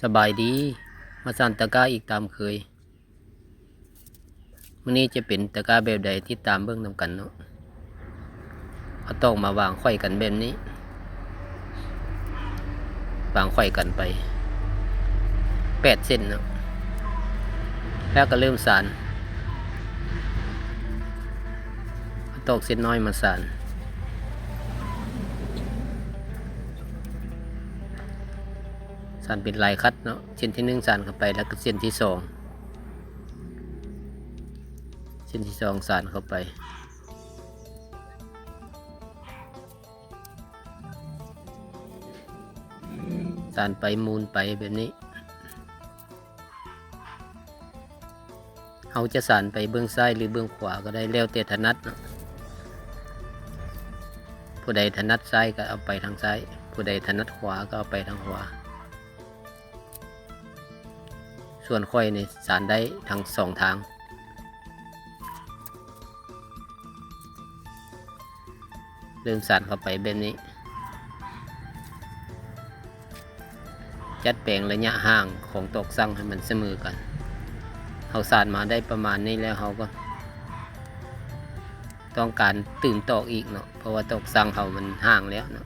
ສະບາຍດີ ມາສານຕະກ້າອີກຕາມເຄີຍ. ມື້ນີ້ຈະເປັນຕະກ້າແບບໃດ ຕິດຕາມເບິ່ງນຳກັນເນາະ. ເອົາຕອກມາວາງໄຂວ້ກັນແບບນີ້ ວາງໄຂວ້ກັນໄປແປດເສັ້ນເນາະ ແລ້ວກໍເລີ່ມສານ. ເອົາຕອກເສັ້ນນ້ອຍມາສານ ສານເປັນລາຍຂັດເນາະ. ເສັ້ນທີໜຶ່ງສານເຂົ້າໄປ ແລ້ວກໍເສັ້ນທີສອງ ເສັ້ນທີສອງສານເຂົ້າໄປ ສານໄປໝູນໄປແບບນີ້. ເຮົາຈະສານໄປເບື້ອງຊ້າຍ ຫຼື ເບື້ອງຂວາກໍໄດ້ ແລ້ວແຕ່ຖະໜັດເນາະ. ຜູ້ໃດຖະໜັດຊ້າຍກໍເອົາໄປທາງຊ້າຍ ຜູ້ໃດຖະໜັດຂວາກໍເອົາໄປທາງຂວາ. ສ່ວນຂ້ອຍນີ້ສານໄດ້ທັງສອງທາງ. ເລີ່ມສານເຂົ້າໄປແບບນີ້ ຈັດແປງໄລຍະຫ່າງຂອງຕອກສັງໃຫ້ມັນສະເໝີກັນ. ເຮົາສານມາໄດ້ປະມານນີ້ແລ້ວ ເຮົາກໍຕ້ອງການຕື່ມຕອກອີກເນາະ ເພາະວ່າຕອກສັງເຮົາມັນຫ່າງແລ້ວເນາະ.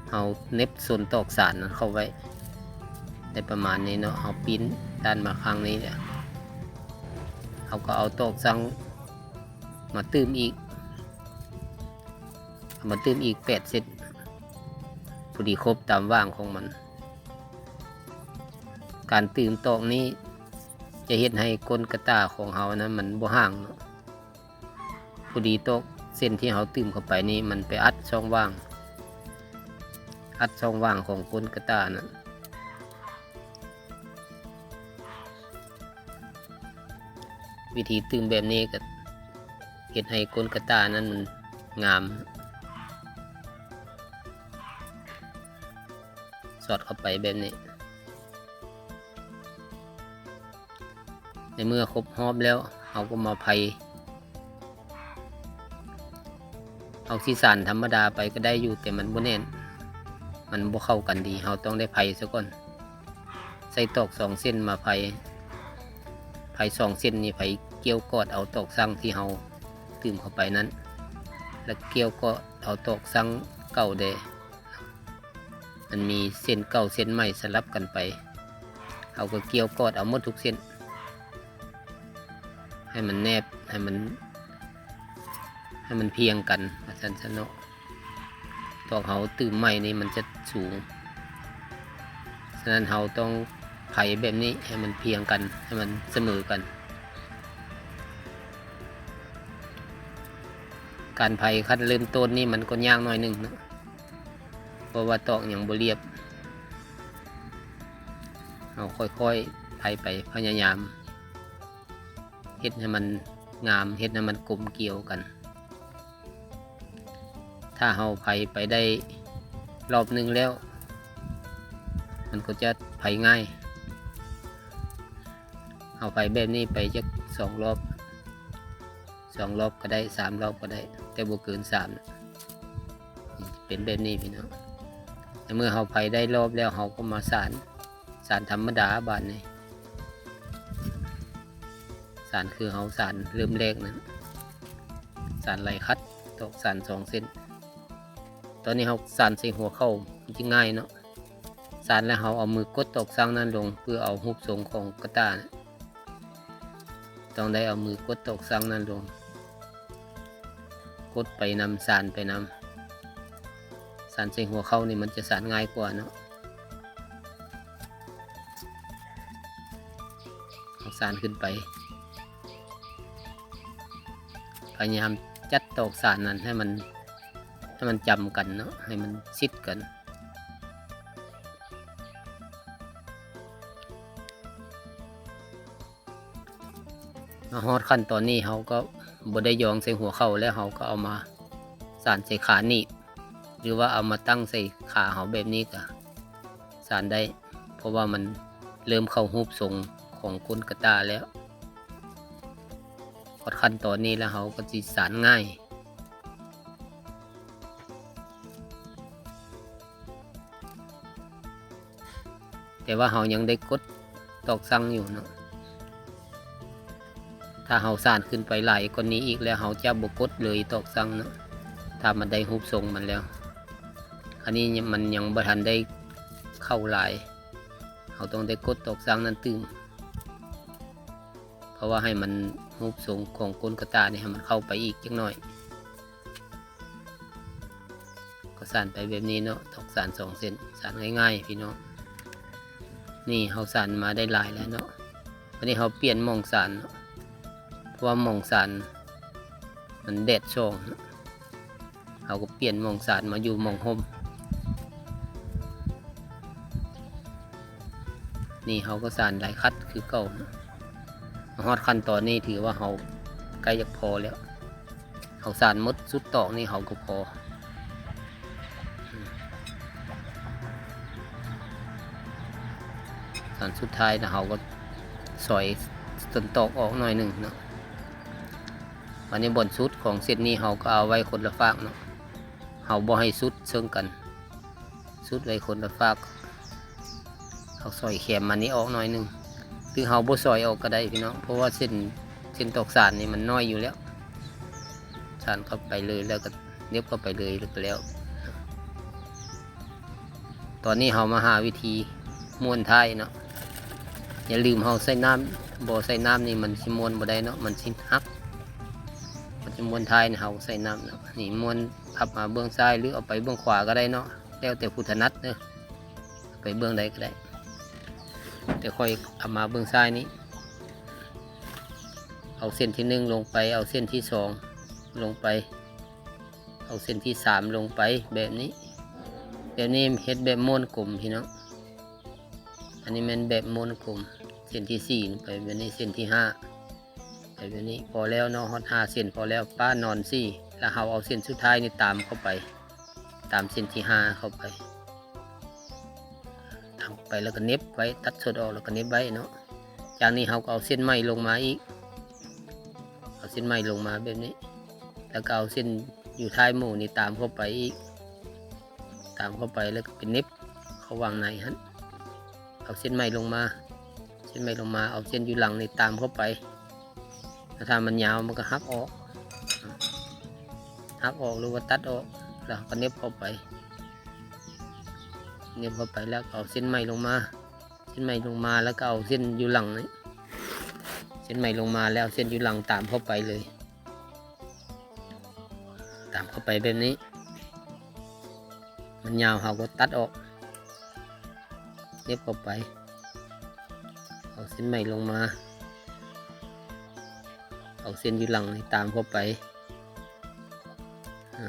ເຮົາເໜັບສົ້ນຕອກສານນັ້ນເຂົ້າໄວ້ໄດ້ປະມານນີ້ເນາະ. ເຮົາປີ້ນດ້ານມາຂ້າງນີ້ແລ້ວ ເຮົາກໍເອົາຕອກສັງມາຕື່ມອີກ ເອົາມາຕື່ມອີກແປດເສັ້ນ ພໍດີຄົບຕາມຫວ່າງຂອງມັນ. ການຕື່ມຕອກນີ້ຈະເຮັດໃຫ້ກົ້ນກະຕ່າຂອງເຮົານະ ມັນບໍ່ຫ່າງເນາະ. ພໍດີຕອກເສັ້ນທີ່ເຮົາຕື່ມເຂົ້າໄປນີ້ ມັນໄປອັດຊ່ອງຫວ່າງ ອັດຊ່ອງຫວ່າງຂອງກົ້ນກະຕ່ານັ້ນ. ວິທີຕື່ມແບບນີ້ກໍເຮັດໃຫ້ກົ້ນກະຕ່ານັ້ນມັນງາມ ສອດເຂົ້າໄປແບບນີ້. ໃນເມື່ອຄົບຮອບແລ້ວ ເຮົາກໍມາໄພ. ເຮົາຊິສານທຳມະດາໄປກໍໄດ້ຢູ່ ແຕ່ມັນບໍ່ແໜ້ນ ມັນບໍ່ເຂົ້າກັນດີ ເຮົາຕ້ອງໄດ້ໄພຊະກ່ອນ. ໃຊ້ຕອກສອງເສັ້ນມາໄພ ໄພສອງເສັ້ນນີ້ ໄພກ່ຽວກອດເອົາຕອກສັງທີ່ເຮົາຕື່ມເຂົ້າໄປນັ້ນ ແລະ ກ່ຽວກອດເອົາຕອກສັງເກົ່າແດ່. ມັນມີເສັ້ນເກົ່າເສັ້ນໃໝ່ສະຫຼັບກັນໄປ ເຮົາກໍກ່ຽວກອດເອົາໝົດທຸກເສັ້ນ ໃຫ້ມັນແນບ ໃຫ້ມັນ ໃຫ້ມັນພຽງກັນ ວ່າຊັ້ນຊະເນາະ. ຕອກເຮົາຕື່ມໃໝ່ນີ້ມັນຈະສູງ ສະນັ້ນເຮົາຕ້ອງໄພແບບນີ້ໃຫ້ມັນພຽງກັນ ໃຫ້ມັນສະເໝີກັນ. ການໄພຂັ້ນເລີ່ມຕົ້ນນີ້ມັນກໍຍາກໜ້ອຍໜຶ່ງເນາະ ເພາະວ່າຕອກຍັງບໍ່ລຽບ. ເຮົາຄ່ອຍໆໄພໄປ ພະຍາຍາມເຮັດໃຫ້ມັນງາມ ເຮັດໃຫ້ມັນກົມກຽວກັນ. ຖ້າເຮົາໄພໄປໄດ້ລອບໜຶ່ງແລ້ວ ມັນກໍຈະໄພງ່າຍ. ເຮົາໄພແບບນີ້ໄປຈັກສອງລອບ ສອງລອບກໍໄດ້ ສາມລອບກໍໄດ້ ແຕ່ບໍ່ເກີນສາມ. ເປັນແບບນີ້ພີ່ນ້ອງ. ໃນເມື່ອເຮົາໄພໄດ້ລອບແລ້ວ ເຮົາກໍມາສານ ສານທຳມະດາບາດນີ້. ສານຄືເຮົາສານເລີ່ມແລກນັ້ນ ສານໄລຂັດ ຕອກສານສອງເສັ້ນ. ຕອນນີ້ເຮົາສານໃສ່ຫົວເຂົ່າ ມັນຈະງ່າຍເນາະ. ສານແລ້ວເຮົາເອົາມືກົດຕອກສັງນັ້ນລົງ ເພື່ອເອົາຮູບຊົງຂອງກະຕ່າ. ຕ້ອງໄດ້ເອົາມືກົດຕອກສັງນັ້ນລົງ ກົດໄປນຳ ສານໄປນຳ. ສານໃສ່ຫົວເຂົ່ານີ້ມັນຈະສານງ່າຍກວ່າເນາະ. ເອົາສານຂຶ້ນໄປ ພະຍາຍາມຈັດຕອກສານນັ້ນໃຫ້ມັນ ໃຫ້ມັນຈຳກັນເນາະ ໃຫ້ມັນຊິດກັນ. ມາຮອດຂັ້ນຕອນນີ້ ເຮົາກໍບໍ່ໄດ້ຢອງໃສ່ຫົວເຂົ່າແລ້ວ ເຮົາກໍເອົາມາສານໃສ່ຂາໜີບ ຫຼືວ່າເອົາມາຕັ້ງໃສ່ຂາເຮົາແບບນີ້ກໍສານໄດ້ ເພາະວ່າມັນເລີ່ມເຂົ້າຮູບຊົງຂອງກົ້ນກະຕ່າແລ້ວ. ຮອດຂັ້ນຕອນນີ້ແລ້ວ ເຮົາກໍຊິສານງ່າຍ. ແຕ່ວ່າເຮົາຍັງໄດ້ກົດຕອກຊັ່ງຢູ່ເນາະ. ຖ້າເຮົາສານຂຶ້ນໄປຫຼາຍກວ່ານີ້ອີກແລ້ວ ເຮົາຈະບໍ່ກົດເລີຍຕອກຊັ່ງເນາະ ຖ້າມັນໄດ້ຮູບຊົງມັນແລ້ວ. ອັນນີ້ມັນຍັງບໍ່ທັນໄດ້ເຂົ້າຫຼາຍ ເຮົາຕ້ອງໄດ້ກົດຕອກຊັ່ງນັ້ນຕື່ມ ເພາະວ່າໃຫ້ມັນ ຮູບຊົງຂອງກົ້ນກະຕ່ານີ້ໃຫ້ມັນເຂົ້າໄປອີກຈັກໜ້ອຍ. ກໍສານໄປແບບນີ້ເນາະ ຕອກສານສອງເສັ້ນ ສານງ່າຍໆ ພີ່ນ້ອງ. ນີ້ເຮົາສານມາໄດ້ຫຼາຍແລ້ວເນາະ ບາດນີ້ເຮົາປ່ຽນໝ່ອງສານເນາະ ເພາະວ່າໝ່ອງສານມັນແດດສ່ອງເນາະ ເຮົາກໍປ່ຽນໝ່ອງສານມາຢູ່ໝ່ອງຮົ່ມ. ນີ້ເຮົາກໍສານໄດ້ຄັດຄືເກົ່າເນາະ. ມາຮອດຂັ້ນຕອນນີ້ຖືວ່າເຮົາໃກ້ຈະພໍແລ້ວ. ເຮົາສານໝົດສຸດຕອກນີ້ເຮົາກໍພໍ. ສານສຸດທ້າຍນະ ເຮົາກໍສອຍຕົ້ນຕອກອອກໜ້ອຍໜຶ່ງເນາະ. ບາດນີ້ບ່ອນສຸດຂອງເສັ້ນນີ້ເຮົາກໍເອົາໄວ້ຄົນລະຟາກເນາະ. ເຮົາບໍ່ໃຫ້ສຸດເຊິ່ງກັນ. ສຸດໄວ້ຄົນລະຟາກ. ເຮົາສອຍແຄມມັນນີ້ອອກໜ້ອຍໜຶ່ງ ຫຼືເຮົາບໍ່ສອຍອອກກໍໄດ້ພີ່ນ້ອງ ເພາະວ່າເສັ້ນ ເສັ້ນຕອກສານນີ້ມັນນ້ອຍຢູ່ແລ້ວ. ສານເຂົ້າໄປເລີຍ ແລ້ວກໍເນັບເຂົ້າໄປເລີຍ ແລ້ວກໍແລ້ວ. ຕອນນີ້ເຮົາມາຫາວິທີມ້ວນທ້າຍເນາະ. ຢ່າລືມເຮົາໃສ່ນ້ຳ ບໍ່ໃສ່ນ້ຳນີ້ມັນຊິມ້ວນບໍ່ໄດ້ເນາະ ມັນຊິຫັກ. ມັນຊິມ້ວນທ້າຍນີ້ເຮົາໃສ່ນ້ຳເນາະ. ນີ້ມ້ວນພັບມາເບື້ອງຊ້າຍ ຫຼືເອົາໄປເບື້ອງຂວາກໍໄດ້ເນາະ ແລ້ວແຕ່ຜູ້ຖະໜັດເດີ. ໄປເບື້ອງໃດກໍໄດ້ ແຕ່ຂ້ອຍເອົາມາເບື້ອງຊ້າຍນີ້. ເອົາເສັ້ນທີໜຶ່ງລົງໄປ ເອົາເສັ້ນທີສອງລົງໄປ ເອົາເສັ້ນທີສາມລົງໄປ ແບບນີ້. ແບບນີ້ເຮັດແບບມ້ວນກົມພີ່ນ້ອງ. ອັນນີ້ແມ່ນແບບມ້ວນກົມ. ເສັ້ນທີສີ່ໄປແບບນີ້ ເສັ້ນທີຫ້າໄປແບບນີ້. ພໍແລ້ວເນາະ ຮອດຫ້າເສັ້ນພໍແລ້ວ ປ້ານອນສີ່ ແລ້ວເຮົາເອົາເສັ້ນສຸດທ້າຍນີ້ຕາມເຂົ້າໄປ ຕາມເສັ້ນທີຫ້າເຂົ້າໄປ ເອົາໄປແລ້ວກໍເນັບໄວ້ ຕັດສົດອອກແລ້ວກໍເນັບໄວ້ເນາະ. ຈາກນີ້ເຮົາກໍເອົາເສັ້ນໃໝ່ລົງມາອີກ ເອົາເສັ້ນໃໝ່ລົງມາແບບນີ້ ແລ້ວກໍເອົາເສັ້ນຢູ່ທ້າຍໝູ່ນີ້ຕາມເຂົ້າໄປອີກ ຕາມເຂົ້າໄປແລ້ວກໍໄປເນັບເຂົ້າຫວ່າງໃນຫັ້ນ. ເອົາເສັ້ນໃໝ່ລົງມາ ເສັ້ນໃໝ່ລົງມາ ເອົາເສັ້ນຢູ່ຫຼັງນີ້ຕາມເຂົ້າໄປ. ແລ້ວຖ້າມັນຍາວມັນກໍຫັກອອກ ຫັກອອກ ຫຼືວ່າຕັດອອກ ແລ້ວເຮົາກໍເນັບເຂົ້າໄປ ເນັບເຂົ້າໄປແລ້ວກໍເອົາເສັ້ນໃໝ່ລົງມາ ເສັ້ນໃໝ່ລົງມາ ແລ້ວກໍເອົາເສັ້ນຢູ່ຫຼັງນີ້ ເສັ້ນໃໝ່ລົງມາແລ້ວເສັ້ນຢູ່ຫຼັງຕາມເຂົ້າໄປເລີຍ ຕາມເຂົ້າໄປແບບນີ້. ມັນຍາວເຮົາກໍຕັດອອກ ເນັບເຂົ້າໄປ ເອົາເສັ້ນໃໝ່ລົງມາ ເອົາເສັ້ນຢູ່ຫຼັງນີ້ຕາມເຂົ້າໄປ. ອາ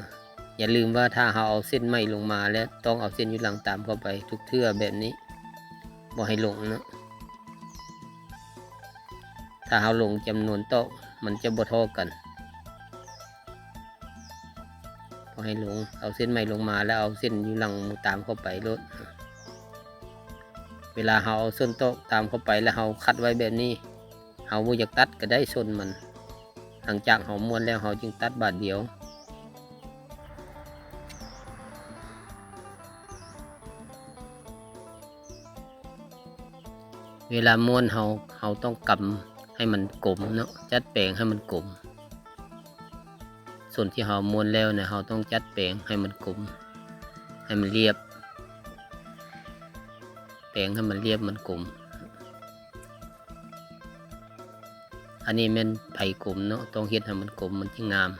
ຢ່າລືມວ່າຖ້າເຮົາເອົາເສັ້ນໃໝ່ລົງມາແລ້ວ ຕ້ອງເອົາເສັ້ນຢູ່ຫຼັງຕາມເຂົ້າໄປທຸກເທື່ອແບບນີ້ ບໍ່ໃຫ້ຫຼົງເນາະ. ຖ້າເຮົາຫຼົງຈຳນວນຕອກ ມັນຈະບໍ່ທໍ່ກັນ. ບໍ່ໃຫ້ຫຼົງ ເອົາເສັ້ນໃໝ່ລົງມາ ແລ້ວເອົາເສັ້ນຢູ່ຫຼັງໝູ່ຕາມເຂົ້າໄປໂລດ. ເວລາເຮົາເອົາສົ້ນຕອກຕາມເຂົ້າໄປ ແລ້ວເຮົາຄັດໄວ້ແບບນີ້ ເຮົາບໍ່ຢາກຕັດກໍໄດ້ສົ້ນມັນ. ຫຼັງຈາກເຮົາມ້ວນແລ້ວ ເຮົາຈຶ່ງຕັດບາດດຽວ. ເວລາມ້ວນເຮົາ ເຮົາຕ້ອງກຳໃຫ້ມັນກົມເນາະ ຈັດແປງໃຫ້ມັນກົມ. ສ່ວນທີ່ເຮົາມ້ວນແລ້ວນະ ເຮົາຕ້ອງຈັດແປງໃຫ້ມັນກົມ ໃຫ້ມັນລຽບ ແປງໃຫ້ມັນລຽບ ມັນກົມ. ອັນນີ້ແມ່ນໃຜກົມເນາະ ຕ້ອງເຮັດໃຫ້ມັນກົມ ມັນຈຶ່ງງາມ.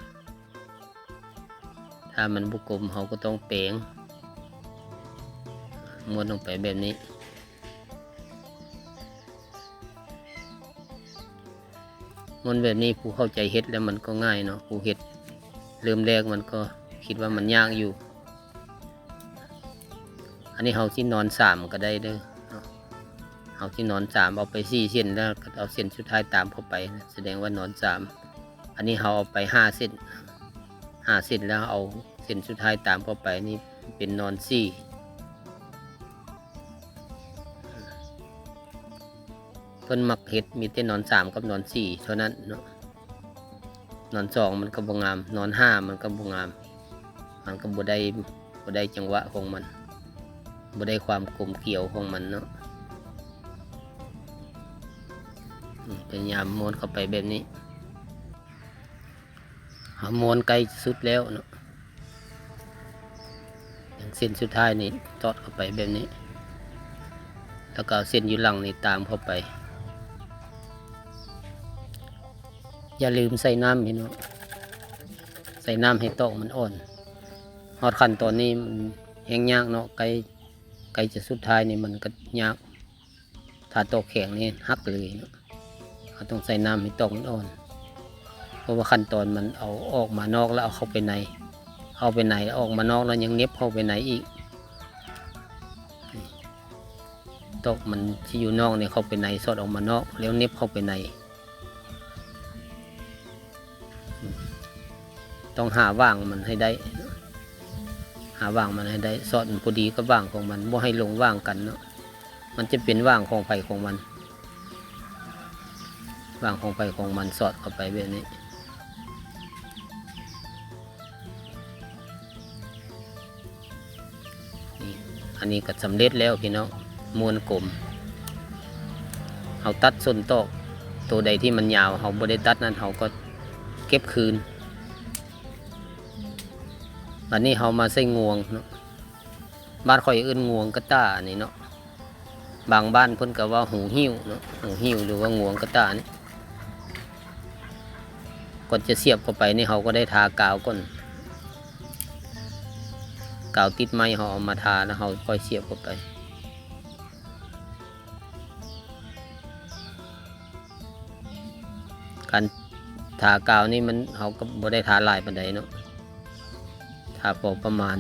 ຖ້າມັນບໍ່ກົມ ເຮົາກໍຕ້ອງແປງ ມ້ວນລົງໄປແບບນີ້. ມ້ວນແບບນີ້ ຜູ້ເຂົ້າໃຈເຮັດແລ້ວມັນກໍງ່າຍເນາະ ຜູ້ເຮັດເລີ່ມແລກມັນກໍຄິດວ່າມັນຍາກຢູ່. ອັນນີ້ເຮົາຊິນອນສາມກໍໄດ້ເດີເນາະ ເຮົາຊິນອນສາມ ເອົາໄປສີ່ເສັ້ນ ແລ້ວກໍເອົາເສັ້ນສຸດທ້າຍຕາມເຂົ້າໄປ ສະແດງວ່ານອນສາມ. ອັນນີ້ເຮົາເອົາໄປຫ້າເສັ້ນ ຫ້າເສັ້ນ ແລ້ວເອົາເສັ້ນສຸດທ້າຍຕາມເຂົ້າໄປ ນີ້ເປັນນອນສີ່. ເພິ່ນມັກເຮັດມີແຕ່ນອນສາມກັບນອນສີ່ເທົ່ານັ້ນເນາະ ນອນສອງມັນກໍບໍ່ງາມ ນອນຫ້າມັນກໍບໍ່ງາມ ມັນກໍບໍ່ໄດ້ ບໍ່ໄດ້ຈັງຫວະຂອງມັນ ບໍ່ໄດ້ຄວາມກົມກຽວຂອງມັນເນາະ. ພະຍາຍາມມ້ວນເຂົ້າໄປແບບນີ້ ເຮົາມ້ວນໃກ້ສຸດແລ້ວເນາະ ຢ່າງເສັ້ນສຸດທ້າຍນີ້ສອດເຂົ້າໄປແບບນີ້ ແລ້ວກໍເອົາເສັ້ນຢູ່ຫຼັງນີ້ຕາມເຂົ້າໄປ. ຢ່າລືມໃສ່ນ້ຳພີ່ນ້ອງ ໃສ່ນ້ຳໃຫ້ຕອກມັນອ່ອນ. ຮອດຂັ້ນຕອນນີ້ມັນແຮງຍາກເນາະ ໃກ້ ໃກ້ຈະສຸດທ້າຍນີ້ມັນກໍຍາກ ຖ້າຕອກແຂງນີ້ຫັກເລີຍເນາະ. ເຮົາຕ້ອງໃສ່ນ້ຳໃຫ້ຕອກມັນອ່ອນ ເພາະວ່າຂັ້ນຕອນມັນເອົາອອກມານອກແລ້ວເອົາເຂົ້າໄປໃນ ເອົາໄປໃນແລ້ວອອກມານອກແລ້ວຍັງເໜັບເຂົ້າໄປໃນອີກ. ຕອກມັນຊິຢູ່ນອກນີ້ເຂົ້າໄປໃນ ສອດອອກມານອກ ແລ້ວເໜັບເຂົ້າໄປໃນ. ຕ້ອງຫາຫວ່າງມັນໃຫ້ໄດ້ ຫາຫວ່າງມັນໃຫ້ໄດ້ ສອດມັນພໍດີກັບຫວ່າງຂອງມັນ ບໍ່ໃຫ້ຫຼົງຫວ່າງກັນເນາະ. ມັນຈະເປັນຫວ່າງຂອງໃຜຂອງມັນ ຫວ່າງຂອງໃຜຂອງມັນ ສອດເຂົ້າໄປແບບນີ້. ນີ້ ອັນນີ້ກໍສຳເລັດແລ້ວພີ່ນ້ອງ ມ້ວນກົມ. ເຮົາຕັດສົ້ນຕອກ ໂຕໃດທີ່ມັນຍາວ ເຮົາບໍ່ໄດ້ຕັດນັ້ນ ເຮົາກໍເກັບຄືນ. ບັດນີ້ເຮົາມາໃສ່ງວງເນາະ ບ້ານຂ້ອຍເອີ້ນງວງກະຕ່ານີ້ເນາະ ບາງບ້ານເພິ່ນກໍວ່າຫູຫິ້ວເນາະ ຫູຫິ້ວ ຫຼືວ່າງວງກະຕ່ານີ້. ກ່ອນຈະສຽບເຂົ້າໄປນີ້ ເຮົາກໍໄດ້ທາກາວກ່ອນ ກາວຕິດໄມ້ ເຮົາເອົາມາທາ ແລ້ວເຮົາຄ່ອຍສຽບເຂົ້າໄປ. ການທາກາວນີ້ມັນ ເຮົາກໍບໍ່ໄດ້ທາຫຼາຍປານໃດເນາະ ທາພໍປະມານ.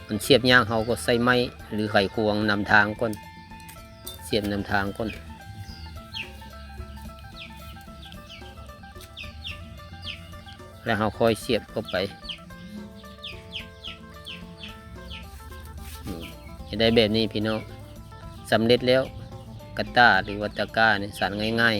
ມັນສຽບຍາກ ເຮົາກໍໃຊ້ໄມ້ ຫຼືໄຂຄວງນຳທາງກ່ອນ ສຽບນຳທາງກ່ອນ ແລ້ວເຮົາຄ່ອຍສຽບເຂົ້າໄປ. ນີ້ ຈະໄດ້ແບບນີ້ພີ່ນ້ອງ ສຳເລັດແລ້ວ. ກະຕ່າ ຫຼືວ່າຕະກ້ານີ້ ສັນງ່າຍ